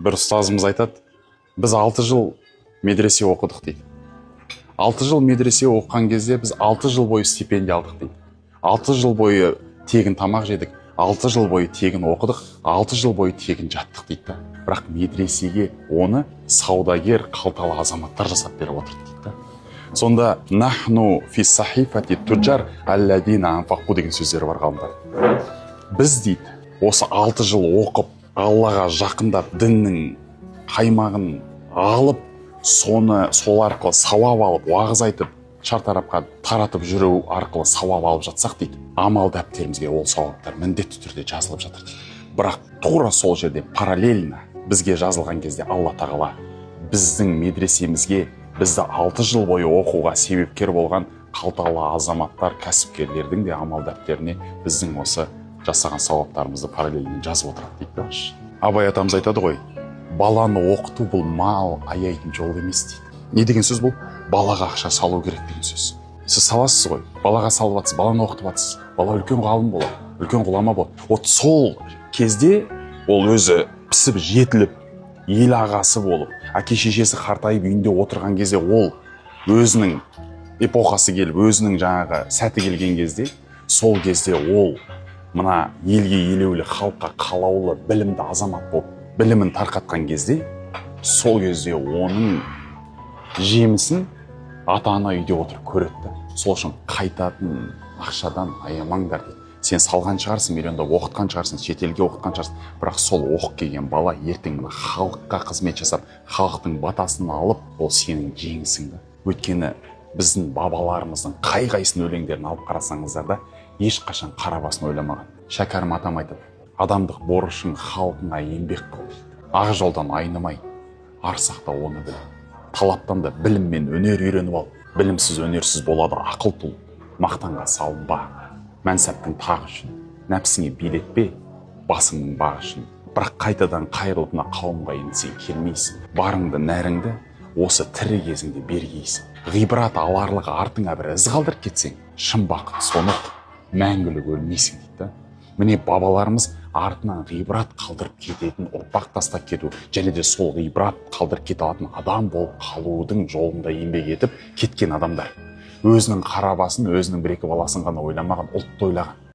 Бір ұстазымыз айтады: «Біз 6 жыл медресе оқыдық», – дейді. «6 жыл медресе оқыған кезде біз 6 жыл бойы стипендия алдық», – дейді. «6 жыл бойы тегін тамақ жедік, 6 жыл бойы тегін оқыдық, 6 жыл бойы тегін жаттық», – дейді да. Бірақ медресеге оны саудагер, қалталы азаматтар жасап беріп отырды дейді да. Сонда «нахну фи сахифати туджар алладина анфақу» деген сөздері бар ғалымдар. Біз, дейді, осы 6 жыл оқып, Аллаға жақындап, діннің қаймағын алып, соны сол арқылы сауап алып, уағыз айтып, шартарапқа таратып жүру арқылы сауап алып жатсақ, дейді, амал дәптерімізге ол сауаптар міндетті түрде жазылып жатыр, дейді. Бірақ тура сол жерде параллельно бізге жазылған кезде Алла Тағала біздің медресемізге, бізді 6 жыл бойы оқуға себепкер болған қалталы азаматтар, кәсіпкерлердің де амал дәптеріне біздің осы жасаған сауаптарымызды параллельно жазып отырады дейді да. Абай атамыз айтады ғой: «Баланы оқыту – бұл мал аяйтын жол емес», – дейді. Не деген сөз бұл? Балаға ақша салу керек деген сөз. Сіз саласыз ғой, балаға салып жатсыз, баланы оқытып жатсыз. Бала үлкен ғалым болады, үлкен ғұлама болады. Вот сол кезде ол өзі пісіп жетіліп, ел ағасы болып, әке шешесі қартайып үйінде отырған кезде, ол өзінің эпохасы келіп, өзінің жаңағы сәті келген кезде, сол кезде ол мына елге елеулі, халыққа қалаулы, білімді азамат болып, білімін тарқатқан кезде, сол кезде оның жемісін ата ана үйде отырып көреді да. Сол үшін қайтатын ақшадан аямаңдар дейді. Сен салған шығарсың, миллиондап оқытқан шығарсың, шетелге оқытқан шығарсың, бірақ сол оқып келген бала ертең мына халыққа қызмет жасап, халықтың батасын алып, ол сенің жеңісің да. Өйткені біздің бабаларымыздың қай қайсының өлеңдерін алып қарасаңыздар да, ешқашан қара басын ойламаған. Шәкәрім атам айтады: «Адамдық борышың – халқыңа еңбек қыл», – дейді. «Ақ жолдан айнымай, ар сақта, оны біл. Талаптан да білім мен өнер үйреніп ал. Білімсіз, өнерсіз болады ақыл тұл. Мақтанға салынба мәнсаптың тағы үшін. Нәпсіңе билетпе басыңның бағы үшін. Бірақ қайтадан қайырылып мына қауымға енді сен келмейсің. Барыңды, нәріңді осы тірі кезіңде бергейсің. Ғибрат аларлық артыңа бір із қалдырып кетсең, шын бақыт соны ұқ, мәңгілік өлмейсің», – дейді да. Міне, бабаларымыз артынан ғибрат қалдырып кететін ұрпақ тастап кету және де сол ғибрат қалдырып кете алатын адам болып қалудың жолында еңбек етіп кеткен адамдар. Өзінің қара басын, өзінің бір екі баласын ғана ойламаған, ұлтты ойлаған.